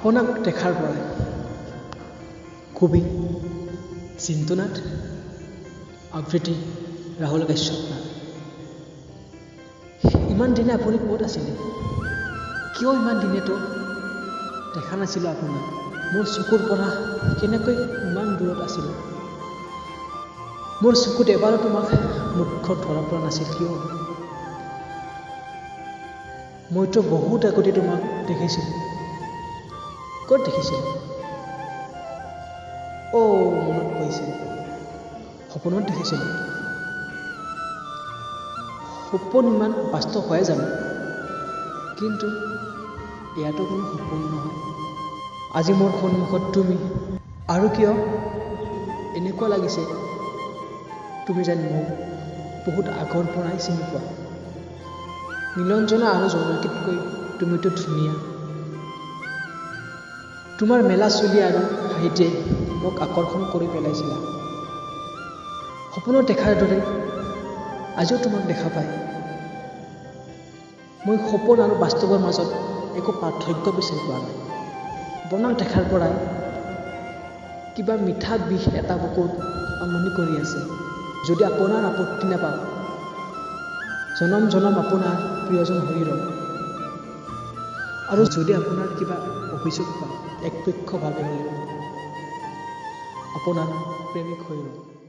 আপোনাক দেখাৰ পৰাই কবি জিন্তুনাথ, আবৃত্তি ৰাহুল কাশ্যপ নাথ। ইমান দিনে আপুনি ক'ত আছিলে? কিয় ইমান দিনেতো দেখা নাছিলোঁ আপোনাক? মোৰ চকুৰ পৰা কেনেকৈ ইমান দূৰত আছিলে? মোৰ চকুত এবাৰো তোমাক মুখত ধৰা পৰা নাছিল কিয়? মইতো বহুত আগতে তোমাক দেখিছিলোঁ। ক'ত দেখিছিলোঁ? অ', মনত পৰিছে, সপোনত দেখিছিলোঁ। সপোন ইমান বাস্তৱ হয় জানো? কিন্তু এয়াতো কোনো সপোন নহয়। আজি মোৰ সন্মুখত তুমি, আৰু কিয় এনেকুৱা লাগিছে তুমি যেন মোক বহুত আগৰ পৰাই চিনি পোৱা। নীলঞ্জনা আৰু জোনাকীতকৈ তুমিতো ধুনীয়া। তোমাৰ মেলা চুলি আৰু হাঁহিতে মোক আকৰ্ষণ কৰি পেলাইছিলা। সপোনত দেখাৰ দৰে আজিও তোমাক দেখা পায় মই সপোন আৰু বাস্তৱৰ মাজত একো পাৰ্থক্য বিচাৰি পোৱা নাই। আপোনাক দেখাৰ পৰাই কিবা মিঠা বিষ এটা বুকুত আমনি কৰি আছে। যদি আপোনাৰ আপত্তি নাপাওঁ, জনম জনম আপোনাৰ প্ৰিয়জন হৈ ৰ'ম। আৰু যদি আপোনাৰ কিবা অভিযোগ পাওঁ, একপক্ষভাৱে হ'লেও আপোনাৰ প্ৰেমিক হৈ ৰ'ম।